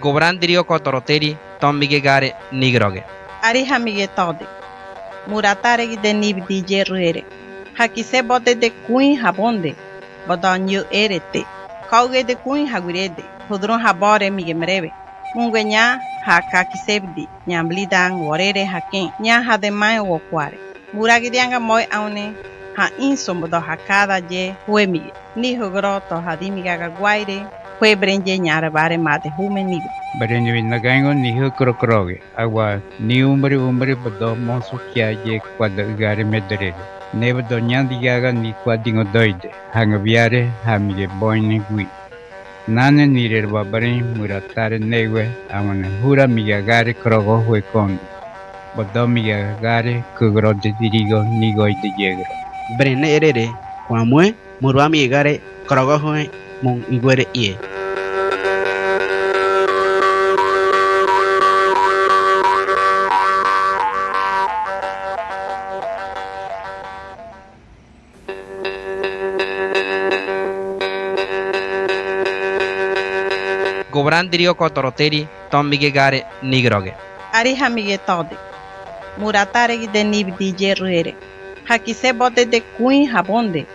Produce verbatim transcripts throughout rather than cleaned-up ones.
Goborandiri o kotoroteri to mígegare nígorogue. Ariha mígetoóde. Muratáregide nibidi yerüere. Hakiserbodede kuinhabounde, bodo ñüerete. Kaugede kuinhaguirede, hudurun habore mígemerewe. Mungueña ha kakiserbidi, ñanbü lidan worere hakein, ña hademae wokuare. Muragidianga moe aune, hainso bodo hakada ye huémige. Nihügüro to hadimigaga guaire, hueberei ye ñarabare made hume nígoro. Bereñewi nagaingo nihü kurokuroge, agua ni umburi umburi bodo mosu kia ye kuadaügare mederere. Nebe doñadigaga ni kuadigodoide, haña wiare, ha mígeboine gui. Nane nirerubabarei muratáre neue, amane hura mígagare korogohue kondi. Bodo mígagare kugurode dirigo nigoide yegüro. Berene erere, kuamue, murua mígagare korogohue mun iguere ie. Goborandiri o kotoroteri to mígegare nígorogue. Ariha mígetoóde. Muratáregide nibidi yerüere. Hakiserbodede kuinhabounde,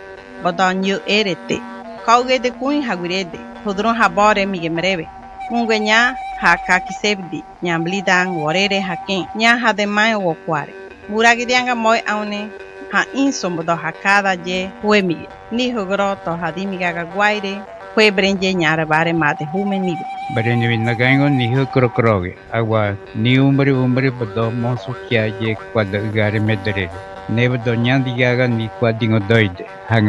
bodo ñüerete. Kaugede kuinhaguirede, hudurun habore mígemerewe. Mungueña ha kakiserbidi, ñanbü lidan worere hakein, ña hademae wokuare. Muragidianga moe aune, hainso bodo hakada ye huémige. Nihügüro to hadimigaga guaire, hueberei ye ñarabare made hume nígoro. Bereñewi nagaingo nihü kurokuroge, agua ni umburi umburi bodo mosu kia ye kuadaügare mederere. Nebe doñadigaga ni kuadigodoide, haña